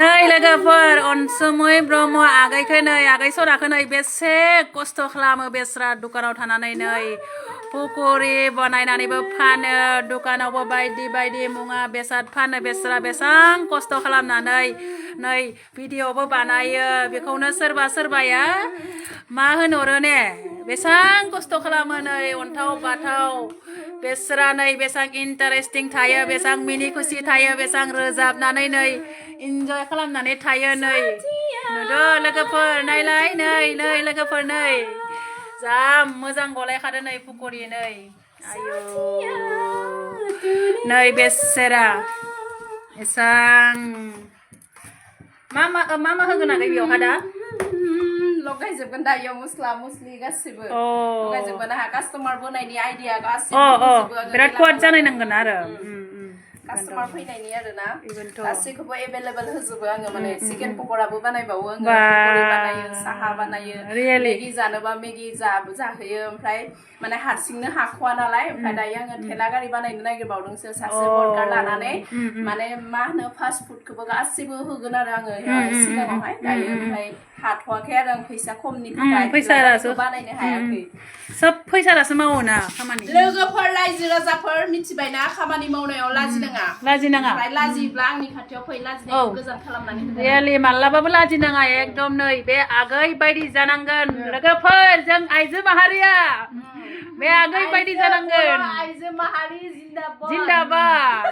नै लोगोफोर अनसुमै ब्रह्म आगैखौ नै आगै सराखौ नै बेसे खस्थ' खालामो बेस्रा दुकानाव थानानै नै पक'रि बानायनानैबो फानो दुकानावबो बायदि बायदि मुवा बेसाद फानो बेस्रा बेसां खस्थ' खालामनानै नै भिडिअबो बानायो बेखौनो सोरबा सोरबाया मा होनहरो ने बेसां खस्थ' खालामो नै अन्थाव बाथाव बेस्रा नै बेसां इन्टारेस्टिं थायो बेसां मिनि खुसि थायो बेसां रोजाबनानै नै इन्जय खालामनानै थायो नै नुदो लोगोफोर नायलाय नै लोगोफोर नै जा मोजां गलायखादो नै पक'रि नै आयौ नै बेसेरा एसां मा होगोन आगै बेयावहा दा लगायजोबगोन दा इयाव मस्ला मस्लि गासिबो लगायजोबगोन आहा कास्टमार बोनायनि आइडिया अ गासिबो बिराद खद जानाय नांगोन आरो कास्टमार फैनायनि आरोना इबेन्थ' गासैखौबो एभेलेबल होजोबो आङो माने चिकेन पक'राबो बानायबावो आङो पक'रि बानायो साहा बानायो मेगि जानोबा मेगि जाहोयो ओमफ्राय माने हारसिंनो हाख'वा नालाय ओमफ्राय दायो आङो थेला गारि बानायनो नागिरबावदोंसो सासे वर्कार लानानै माने मा होनो फास्ट फुडखौबो गासिबो होगोन आरो आङो सिगाङावहाय दायो ओमफ्राय हाथ'वाखै आरो आं फैसा खमनि थाखाय फैसारासो बानायनो हायाखै सब फैसारासो मावो ना खामानि लोगोफोर रायजो राजाफोर मिथिबायना खामानि मावनायाव लाजिनाङा ओमफ्राय लाजिब्ला आंनि खाथियाव फै लाजिनायखौ गोजान खालामनानै होगोन रियेलि मालाबाबो लाजिनाङा एकदम नै बे आगै बायदि जानांगोन लोगोफोर जों आइजो माहारिया बे आगै बायदि जानांगोन आइजो माहारि जिन्दाबाद जिन्दाबाद